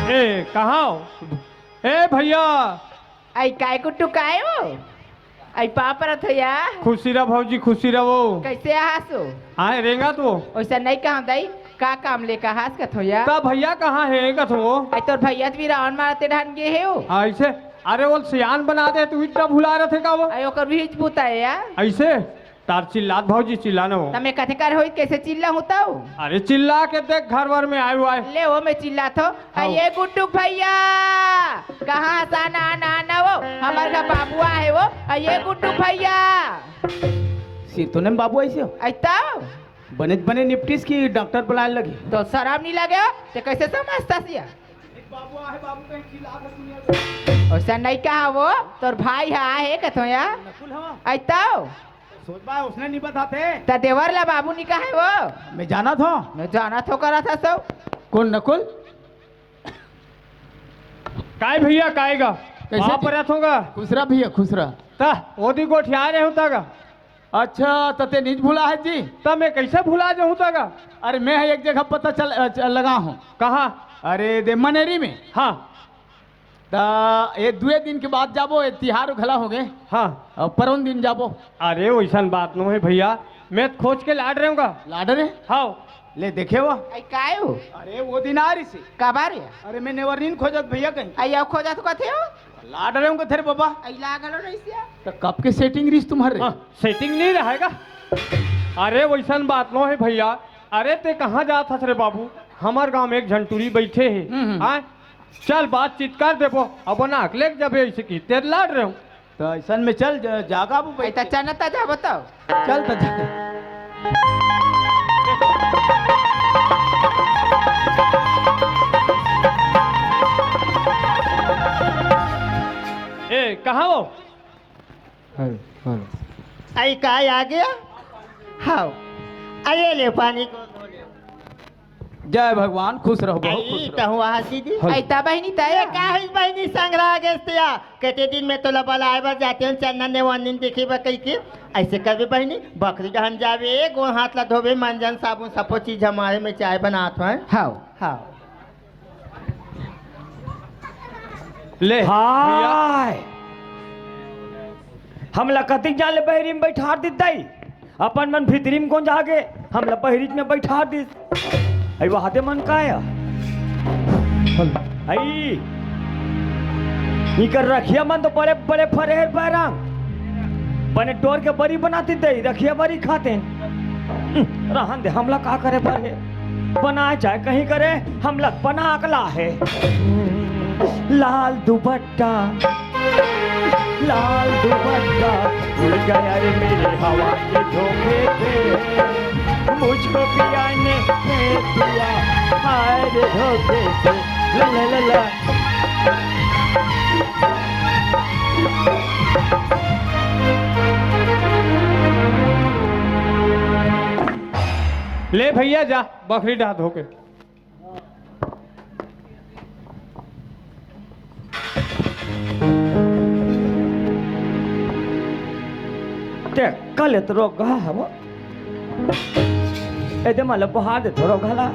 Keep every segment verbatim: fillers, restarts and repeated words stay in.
ए, कहाँ हो? ए भैया। आई काय गुड्डू, काय हो? आई पाँव परत हो या। खुशी रह भौजी, खुशी रहो। कैसे आहास हो? आए रेंगा तो। वैसा नहीं कहा दाई, का काम लेकर आहास कथो या? का भैया कहाँ हे कथो? आई तोर भैया तो भी रावण मारते ढान गए हे हो। ऐसे? अरे वो सियान बना दे, तू इतना भुला रहे थे का वो? आई ओकर भी हिच पुता है या। ऐसे? तार चिल्लात भौजी चिल्ला न हो। त मैं कथे कर होई, कैसे चिल्ला हूँ तऊ? अरे चिल्ला के देख, घर वर में आए हुआ है। ले वो मैं चिल्ला थो। हाँ। ये गुड्डू भैया, कहाँ सा ना ना ना वो, हमार घर बाबू आहे वो। आ ये गुड्डू भैया। सिर तो नहीं बाबू ऐसे हो। ऐता? बने बने निपटिस की डॉक्टर बुलाए लगी। तो शराब नहीं लगे हो, ते कैसे समझता सिया? बाबू आहे, बाबू कहीं खिला दे दुनिया को। ऐसा नहीं कहा वो, तोर भाई हा आहे कथो या। नकुल हवा। ऐता? सोच बा, उसने नहीं बताते। त देवर ला बाबू नहीं कहे वो। मैं जाना था। मैं जाना थो करा था सब। कौन नकुल? काय भैया, काय गा? कैसे वहाँ जी? पर रहत होगा। खुसरा भैया, खुसरा। ता, ओदी गोठिया रहे होता गा। अच्छा, त ते नीच भुला है जी? त मैं कैसे भुला जाऊँ ता गा? अरे, मैं एक जगह पता चल, अ, च-, लगा हूँ। कहाँ? अरे, दे मनेरी में। हाँ। त ये दुए दिन के बाद जाबो, ये तिहार घला हो गए। हाँ। अब परौन दिन जाबो। अरे, वैसन बात नो है भैया, मैं खोज के लाड रहूँगा। लाड रहे? हाँ। ले देखे वो। आई काय हो? अरे, वो दिन आ रही सी। काबर या? अरे, मैं नेवर नीन खोजत भैया कहीं। आई आओ खोजत कथे हो? लाड रहूँगा थे रे बाबा। आई लागलो नहीं सिया। त कब के सेटिंग रही तुम्हारे? हाँ, सेटिंग नहीं रहेगा। अरे, वैसन बात नो है भैया। अरे, ते कहाँ जात हस रे बाबू? हमार गाँव में एक झन टूरी बैठे है। हम्म, हम्म। हाँ? चल, बातचीत कर देबो, अब ना अकले के जबे ऐसे की तेर लाड रहे हूँ। तो ऐसन में चल, ज-, जागा वो ऐ, त बैठे। चल न, त जा बताओ। चल, त जा। ए, कहाँ हो? Hello, hello. आई, का आ गया? हाव। आइए, ले पानी को धो ले। जय भगवान, खुश रहो, बहुत आई, खुश रहो। कहूँ आहा दीदी। हेलो। ऐता बहिनी, तय ये का है बहिनी संग ला गेस तिया? कते दिन में तोला बलाए बर जाते हो, चंदन ने वंदन देखे बर कही के। ऐसे करबे बहिनी, बखरी डहन जाबे, गोड़ हाथ ला धोबे, मंजन, साबुन, सबो चीज हमारे में चाय बनात है। हाव। हाव। ले, भैया। हाय। हमला कतिक जान ले बहिरी में बैठार दिस दाई। अपन मन भीतरी में गोंजा गे, हमला बहिरी में बैठार दिस। आई वहादे मन का या? आई, इकर रखिया मन तो बड़े बड़े फरे हे बैराम। बने टोर के बरी बनाती दे, रखिया बरी खाते। हम्म, रहन दे, हमला का करे बर हे? बनाए चाहे कहीं करे, हमला बना अकला हे। लाल दुपट्टा, लाल दुपट्टा, उड़ गया रे मेरे हवा के झोंके से, मुझको पिया ने फेंक दिया, हाय रे धोखे से, ला ला ला ला। ले भैया जा, बखरी डहा धोके। ते कल तो रोग हवो। ए दे मला बहा दे थोरो घला।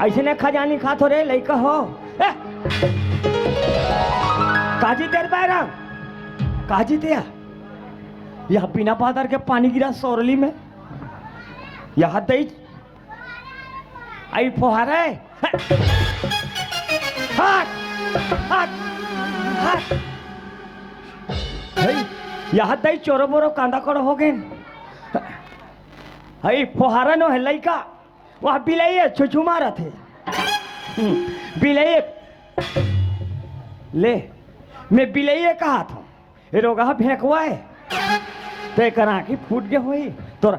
ऐसे ने खजानी खा थोरे लइका हो। ए! काजी तेर बैराम। काजी ते या। यह बिना बादर के पानी गिरा सोरली में। यह दई आई फोहारा है। हट, हट, हट। हे, यहाँ दई चोरो बोरो कांदा कड़ो हो गए। हई फोहारा नो है लइका, वह बिलई है, छुछुमा रथे। हम्म, बिलई है। ले, मैं बिलई है कहा था। ए रोगहा फेंकवा है, ते करा की फूट गे होई तोरा।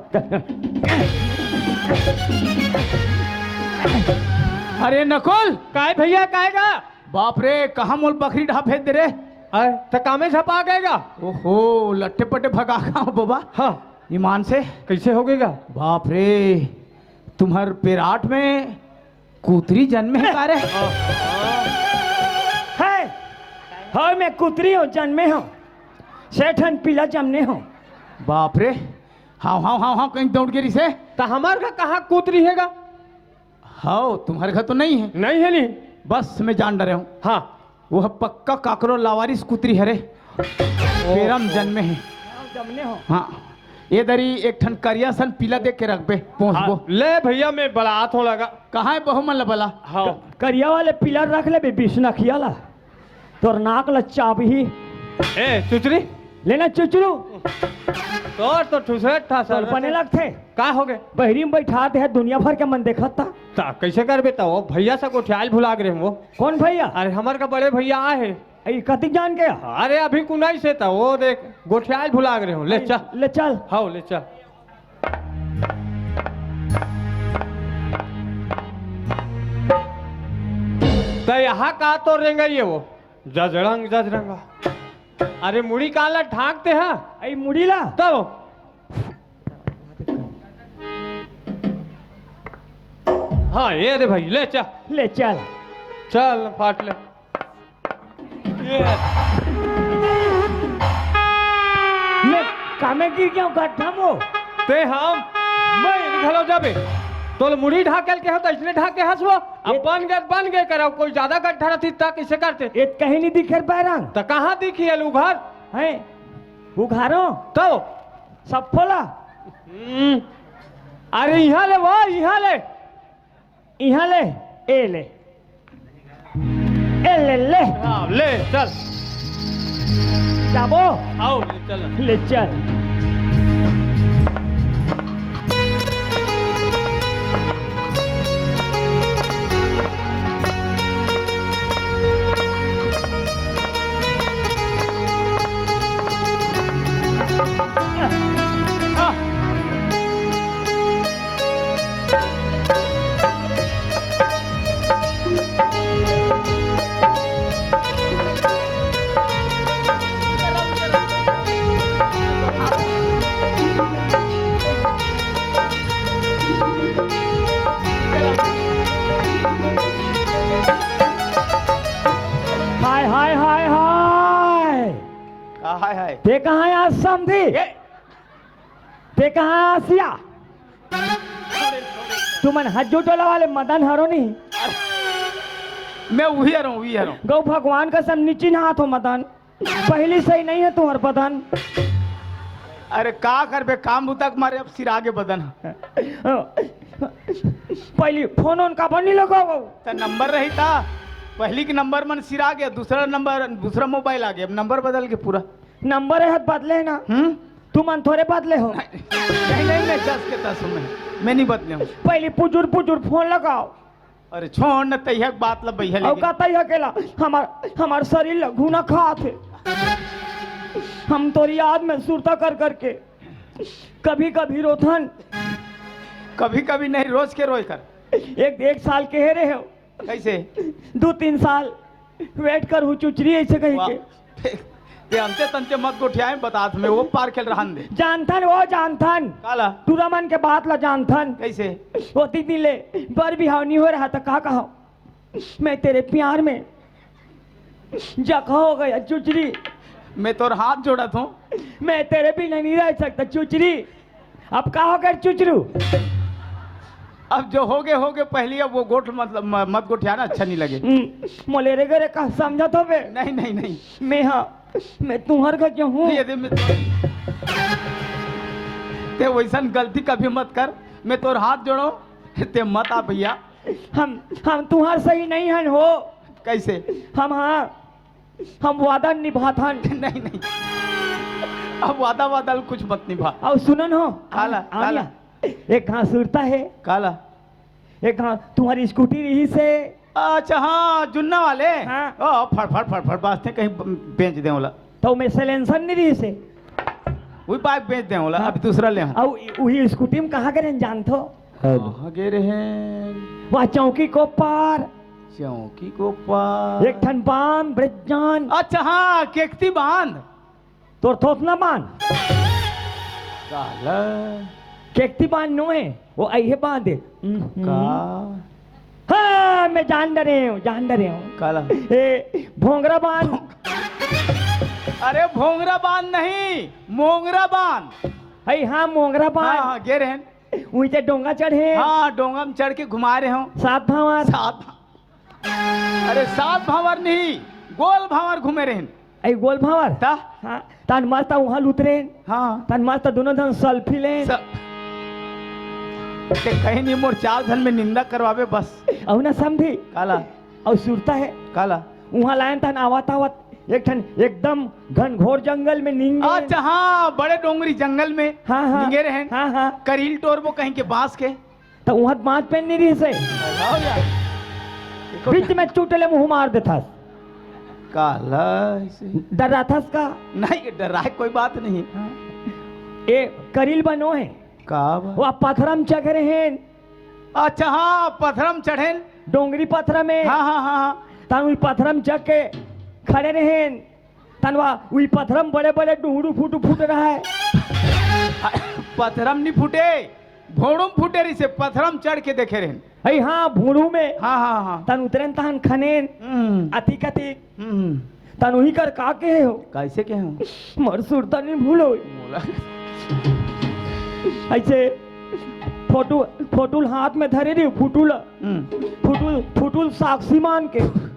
अरे नकुल! काय भैया, काय गा? बाप रे, कहाँ मोल बखरी ढा भेज दे रे? आय, त कामे झपा गए गा? ओहो, लट्टे पट्टे भगा का हो बाबा। हाँ। ईमान से। कैसे हो गए गा? बाप रे, तुम्हर पेराट में कुतरी जन्मे हे का रे? है, हाँ, मैं कुतरी हूँ, जन्मे हूँ। सेठन पीला जमने हूँ। बाप रे, हाँ, हाँ, हाँ, हाँ, कहीं दौड़ गिरी से। त हमार घर कहाँ कुतरी हे गा? हाँ, तुम्हारे घर तो नहीं है। नहीं है नी। बस मैं जान डरे हूँ। हाँ। वो ह पक्का काकरो लावारिस कुतरी हरे। ओ। पेरम जन्मे हे। जमने हो। हाँ। ये दरी एक ठन करिया सन पीला देख के रखबे, पोंछबो। हाँ, ले भैया, मैं बलात हो लगा। कहाँ हे बहू मन ल बला? हाँ। करिया वाले पीला रख लेबे, बिसनखिया ला। तोर नाक ल चाबही। ए, चुचरी। लेना चुचरू। तोर तो ठुसरे ठासर तोर बने रथे। लगथे। का हो गे? बहिरी में बैठा दे, दुनिया भर के मन देखत ता। ता कैसे करबे त? वो भैया से गोठियाल भुला गे रहे हूँ वो। कौन भैया? अरे, हमर का बड़े भैया आए हे। ए, कतिक जान के? अरे, अभी कुनाई से त वो देख, गोठियाल भुला गे रहे हूँ। ले चल। ले चल। हाँ, ले चल। त यहाँ का तो रेंगई हे वो? जजड़ंग, जजरंगा। अरे, मुड़ी काला ढांकते हैं। ए, मुड़ी ला। तब। हाँ, ये दे भाई, ले चल। ले चल। चल, फाट ले। ये। मैं कामे गिर गया हूँ, गड्ढा में। ते हम, मैं घलो जाबे। तोल मुड़ी ढाकेल के हो, त इसने ढाके हंसबो। अब ये बन गए, बन गए करव। कोई ज्यादा गड्ढा रहती त कैसे करते? ये कहीं नहीं दिखे बैरंग। त कहाँ दिखी है उघार? हैं? उघारो? तो? सब फोला? हम्म। अरे, यहाँ ले वो, यहाँ ले। इहाँ ले, ए ले। ए ले, ले। हाँ, ले, चल। जाबो? आओ, ले, चल। ले, चल। हाय, हाय, हाय, हाय। का हाय, हाय? ते कहाँ हे आज समधी? ये ते कहाँ आसिया? तुमन हज्जू टोला वाले मदन हरो नहीं? मैं उही हरौं, उही हरौं। गौ भगवान कसम नी चिन्हात हो मदन। पहली सही नहीं है तुम्हर बदन। अरे का करबे, काम बुता के मारे अब सिरागे बदन। पहली फोन ओन काबर नहीं लगाओ? त नंबर रही था, पहली के नंबर मन सिरागे, दूसरा नंबर, दूसरा मोबाइल आगे, अब नंबर बदल के पूरा। नंबर है बदले ना। हम्म? तुमन थोरे बदले हो। नहीं, नहीं, नहीं, जस के तस हूँ मैं। मैं नहीं बदले हूँ। पहली पुजुर पुजुर फोन लगाओ। अरे छोड़ न, तैया के बात ला बइहा अउ लेके। का तैया केला? हमार, हमार शरीर ला घुना खात हे। हम तोरी याद में सुरता कर करके कभी कभी रोथन। कभी कभी नहीं, रोज के रोए कर। एक, एक साल के हे रहे हो। कैसे? दू तीन साल wait कर हूँ चुचरी ऐसे कही वाह। के। ते अंते तंते मत गोठियाए, बतात में वो पार खेल रहन दे। जानथन, वो जानथन। काला? टूरा मन के बात ला जानथन। कैसे? वो दीदी ले बर बिहाव नहीं हो रहा था, का कहा? मैं तेरे प्यार में जख्म हो गया चुचरी। मैं तोर हाथ जोड़त हूँ। मैं तेरे बिना नहीं रह सकता चुचरी। अब का हो कर चुचरू? अब जो होगे, होगे पहली, अब वो गोठ मतलब म-, मत गोठियाना, अच्छा नहीं लगे। हम्म, मोले रे गरे का समझत होबे? नहीं, नहीं, नहीं। मैं हाँ, मैं तुम्हार का क्यों हूँ? ये दे, मैं ते वैसन गलती कभी मत कर, मैं तोर हाथ जोड़ो, ते मत आ भैया। हम, हम तुम्हार सही नहीं हन हो। कैसे? हम हाँ, हम वादा निभाथन। नहीं, नहीं। अब वादा, वादा कुछ मत निभा। अउ सुनन हो, काला, आनिया, काला? एक घास उड़ता है। काला? एक घास तुम्हारी स्कूटी रही से। अच्छा, हाँ, जुन्ना वाले। हाँ। ओ, फड़, फड़, फड़, फड़, बाजथे कहीं बेच दे ओला। तो मैं silencer नहीं रही से। वही बाइक बेच दे ओला, हाँ। अभी दूसरा ले हम। अउ वही स्कूटी में कहाँ गए रहेन जानथो? कहाँ गए रहेन? वह चौकी को पार। चौकी को पार। एक ठन बांध, ब्रिज जान। अच्छा, हाँ, केकती बांध। तोर थोथना बांध। काला? केकती बांध नो है, वो अइहे बांध है। हम्म। का? हाँ, मैं जान डरे हूँ, जान डरे हूँ। काला? ए, भोंगरा बांध। अरे, भोंगरा बांध नहीं, मोंगरा बांध। अई हाँ, मोंगरा बांध। हाँ, हाँ, गे रहेन। उइते डोंगा चढ़े। हाँ, डोंगा में चढ़ के घुमा रहे हो। सात भांवर। सात भां-, अरे, सात भांवर नहीं, गोल भांवर घूमे रहेन। अई गोल भांवर? त? हाँ, तहान मस्त उहाँ ल उतरेन। हाँ। तहान मस्त दूनों झन selfie लेन। स-, ते कहीं नहीं, मोर चार झन में निंदा करवाबे बस। अउ ना समधी। काला? अउ सुरता हे। काला? उहाँ ल आयेन तहान आवत आवत एक ठन एकदम घनघोर जंगल में निंगे। अच्छा, हाँ, बड़े डोंगरी जंगल में हाँ, हाँ। निंगे रहेन। हाँ, हाँ। करील टोरबो कहिके बांस के। त उहाँ बांस पेड़ नइ रहिसे। बताओ यार। बीच में चुटले मुंह मार देथस। काला ऐसे? डराथस का? नहीं, डराय कोई बात नहीं। ए, करील बनो हे। का बा? वो पथरा म चघे रहेन। अच्छा, हाँ, पथरा म चढ़ेन। डोंगरी पथरा में। हाँ, हाँ, हाँ, हाँ। तहान उही पथरा म चघ के खड़े रहेन। तहान वा उही पथरा म बड़े-बड़े डुहड़ू फुटू फूट रहा है। पथरा म नहीं फूटे, भोड़ू म फूटे रहिसे, पथरा म चढ़ के देखे रहेन। अई हाँ, भोड़ू में। हाँ, हाँ, हाँ। तहान उतरेन, तहान खनेन। हम्म। अतिक अतिक। हम्म। तहान उही कर का कहे हो? कैसे कहे हो? मोर सुरता नहीं भूलो। मोला। ऐसे फोटो, फोटो ल हाथ में धरे रही, फोटो ल। हम्म। फोटो ल, फोटो ल साक्षी मान के।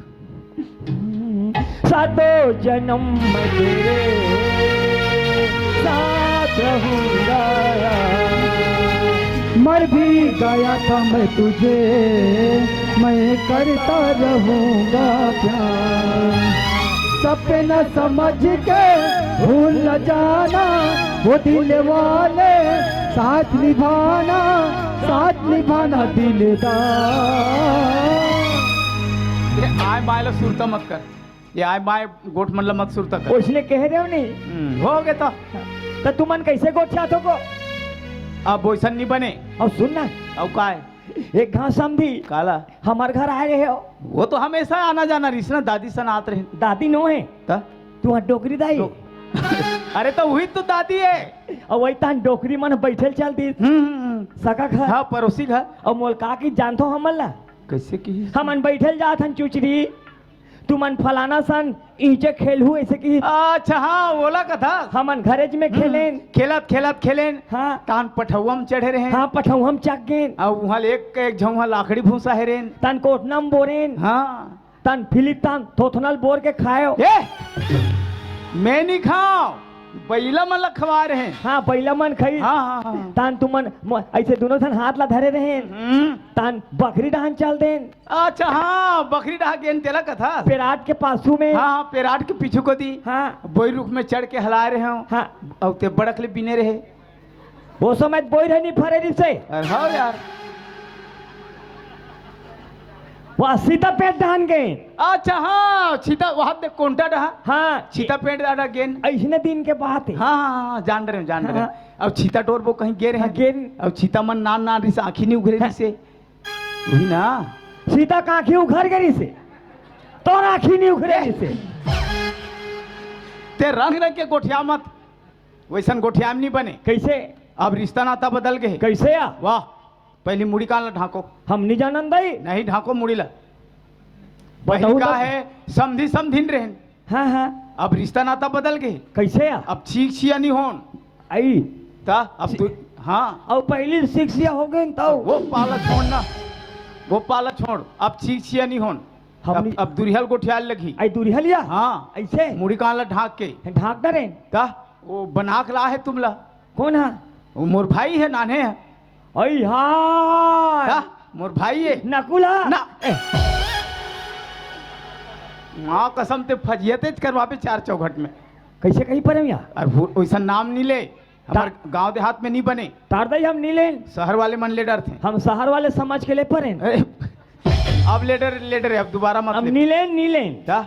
सातों जन्म मैं तेरे साथ रहूंगा। मर भी गया था मैं तुझे, मैं करता रहूंगा प्यार। सपना समझ के भूल न जाना, वो दिल वाले साथ निभाना, साथ निभाना दिलदार। ये आय बाय ला सुरता मत कर। ये आय बाय गोठ मन ला मत सुरता कर। ओइसने कहे रहे हो नहीं? हम्म, हो गे तो। त तुमन कैसे गोठियात हो को? अब ओइसन नहीं बने। अउ सुन ना। अउ काय? एक घांव समधी। काला? हमर घर आय रहे हो। वो तो हमेशा आना जाना रहिस ना, दादी सन आत रहे। दादी नो हे। त? तुहां डोकरी दाई। डो-, अरे त उही तो दादी हे। अउ वही तहां डोकरी मन बइठे ल चल दिस। हम्म, हम्म, हम्म। सगा घर। हाँ, पड़ोसी घर। अउ मोला का किहिस जानथो हमन ला? कैसे किहिस? हमन बइठे ल जात हन चुचरी। तुमन फलाना सन इहिंचे खेलहू अइसे किहिस। अच्छा, हाँ, ओला कथस। हमन घरेच में हम्म, खेलेन। खेलत, खेलत खेलेन। हाँ। तहान पठउवा म चढ़े रहेन। हाँ, पठउवा म चघ गेन। अउ उहाँ ले एक, एक झउहा लाकड़ी भूसा हेरेन। तहान कोटना म बोरेन। हाँ। तहान फिलिप तहान थोथना ल बोर के खायो। ए! मैं नहीं खाओ, बइला मन ल खवाय रहेन। हाँ, बइला मन खाई। हाँ, हाँ, हाँ। तहान तुमन म-, अइसे दूनों झन हाथ ला धरे रहेन। हम्म। तहान बखरी डहान चल देन। अच्छा, हाँ, बखरी डहा गेन तेला कथस। पेराट के पासू में। हाँ, हाँ, पेराट के पीछू कोती। हाँ। बोइर रुख में चढ़ के हलाय रहे हंव। हाँ। अउ ते बड़क ले बिने रहे। वो समय बोइर ह नी फरे रिहिसे। अरे हाँ यार। वो सीता पेट डहान गेन। अच्छा, हाँ, सीता, वहाँ ते कोंटा डहा। हाँ। सीता पेट डहा गेन। अइसने दिन के बात हे। हाँ, हाँ, हाँ, जान रहे हंव, जान रहे हंव। हाँ। अउ सीता टोरबो कहीं गे रहे। हाँ, गेन। अउ सीता मन नान नान रिहिसे, आँखी नी उघरे हाँ। रिहिसे। उही ना। सीता के आँखी उघर गे रिहिसे, तोर आँखी नी उघरे रिहिसे। ते रंग रंग के गोठिया मत, वइसन गोठिया म नी बने। कइसे? अब रिस्ता नाता बदल गे हे। कइसे या? वाह, पहिली मुड़ी कान ला ढांको। हम नी जानन दाई। नहीं, ढांको मुड़ी ला। बताओ पहिली का तो। हे, समधी समधिन रहेन। हाँ, हाँ। अब रिस्ता नाता बदल गे हे। कइसे या? अब छींक छिया नी होन। अई। त अब सी-, तू, हाँ। अउ पहिली छींक छिया हो गेन त। वो पाला छोड़ ना, वो पाला छोड़, अब छींक छिया नी होन। हम अब, नी- अब दुरिहा ल गोठियाय ल लगही। अई दुरिहा ल या? हाँ। अइसे? मुड़ी कान ला ढांक के। ढांक डरेन। त वो बना के लाय हे तुमला। कोन हा? वो मोर भाई हे, नान्हे हे। अई हाय। का? मोर भाई हे। नकुल हा? ना। ए। माँ कसम ते फजियतेच करवाबे चार चौघट में। कइसे कही परेंव या? अरे वो, वइसन नाम नी ले। हमर ता- गांव देहात में नी बने। तार दाई हम नी लेन। शहर वाले मन ले डरथे। हम शहर वाले समझ के ले परेन। ए, अब ले डरे, ले डरे, अब दुबारा मत अब ले। नी लेन, नी लेन। का?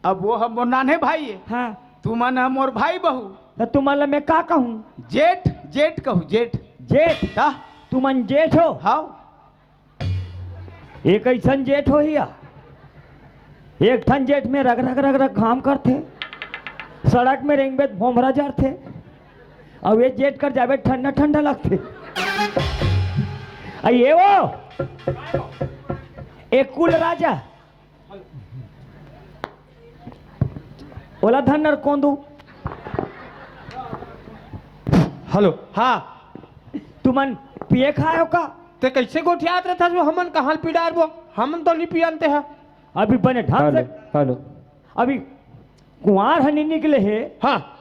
अब वो ह मोर नान्हे भाई हे। हाँ। तुमन ह मोर भाई बहू। त तुमन ला मैं का कहूँ? जेठ, जेठ कहू, जेठ। जेठ? का? तुमन जेठ हो? हाँ। एक अइसन जेठ होही या, एक ठन जेठ में रग रग रग रग घाम करथे, सड़क में रेंगबे त भोंभरा जरथे, अउ ए जेठ कर जाबे ठंडा ठंडा लगथे। अई ए वो, ए कुल राजा, ओला धन्नर कोंदू। हेलो, हाँ। तुमन पिए खाए हो का? ते कइसे गोठियात रहिथस वो, हमन कहाँ ल पी डारबो? हमन तो नी पियन ते ह। अभी बने ढंग से। हेलो। अभी कुंवार ह नी निकले हे। हाँ।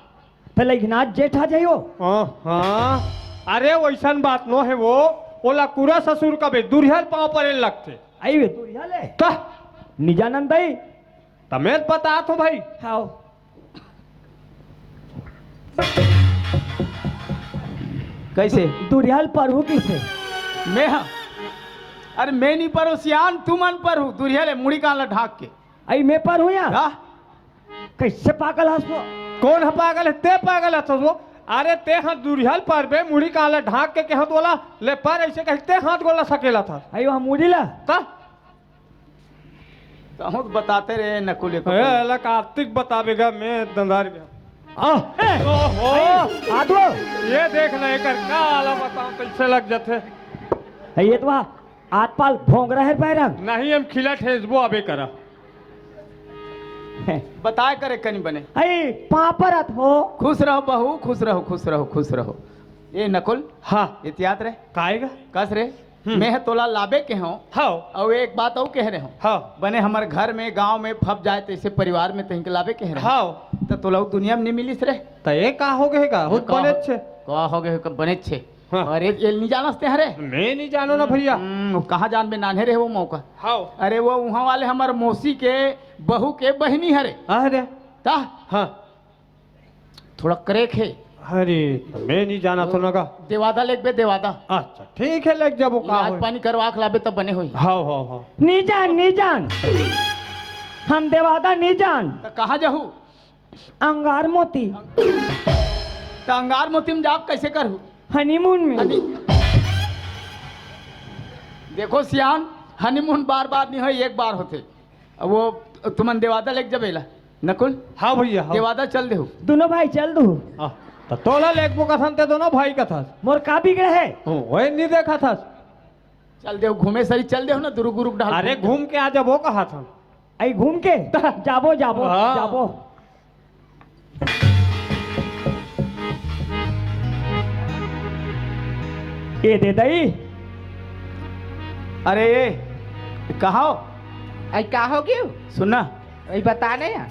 त लइकनाथ जेठ आ जाई हो। हाँ, हाँ। अरे, वइसन बात नो हे वो। ओला कुरा ससुर कबे, दुरिहा ल पाँव परे लगथे। अई वे दुरिहा ले। त? नी जानन दई। त मैं बतात हों भाई। हाव। कइसे? दुरिहा ल परहू कइसे? मैं हा? अरे, मैं नी परहूं सियान, तुमन परहू। दुरिहा ले मुड़ी कान ला ढांक के। अई मैं परहूं या? का? कइसे पागल हस वो? कोन ह पागल हे? तें पागल हस वो। अरे, तें हा दुरिहा ल परबे, मुड़ी कान ला ढांक के केहेंव तोला, ले पर अइसे कहिके तें हाथ गोड़ ला सकेलथस। अई वो मुड़ी ला? त? कहूँ तो बताते रहे नकुल को। ए, एला कार्तिक बताबे गा, मैं दंदार गया। आ, ए, ओहो। ए, आदो। ये देख ना, एकर का आला बताओ, कइसे लग जाथे। ए, ये तो आतपाल भोंगरा हे बैरंग। नहीं, हम खिला ठेसबो अबे करा। बताए करे कनी बने। ए, पापरत हो। खुश रहो बहू, खुश रहो, खुश रहो, खुश रहो। ए नकुल। हाँ। इतियात रे। काएगा? कस रे? हम्म। मैं ह तोला लाबे केहेंव। हाव। अउ एक बात अउ कहे रहेंव। हाव। बने हमर घर में, गांव में फब जाए तइसे परिवार में तहिं के लाबे कहे रहेंव। हाव। त तोला अउ दुनिया में नी मिलिस रे। त ए का हो गे हे गा? हो का बनेच हो-, छे। का हो गे हे का बनेच छे। हाँ। अरे, ए नी जानस तें हरे? मैं नी जानों ना भइया। हम्म, कहाँ जानबे, नान्हे रहे वो मौका। हाव। अरे, वो उहाँ वाले हमर मौसी के बहू के बहिनी हरे। अरे। त? हाँ। थोड़ा करेक हे। अरे, मैं नी जानत हों ना गा। देवादा लेगबे, देवादा। अच्छा, ठीक हे, लेग जाबो, का इलाज होय? पानी करवा के लाबे, तब बने होही। हाव, हाव, हाव। नी जान, नी जान। हम देवादा नी जान। त कहाँ जाहू? अंगार मोती। त अंगार मोती में जाब कइसे करहू? हनीमून में। हनी-, देखो सियान, हनीमून बार-बार नी होय, एक बार होथे। अब वो तुमन देवादा लेग जाबे ला। नकुल? हाँ भइया, हाँ। देवादा चल देहू। दूनों भाई चल देहू। हाँ, त तोला लेगबो कथन ते दूनों भाई कथस। मोर का बिगड़े हे? हो, ओए नी देखथस। चल देहू, घूमे सरी चल देहू ना, दुरुग उरुग डाल अरे, घूम के। घूम के आ जाबो कहत हन। अई घूम के? जाबो, जाबो, हाँ। जाबो। ए दे दई। अरे, ए, कहाँ हो? अई का हो गयो? सुन ना। अई बता ना यार।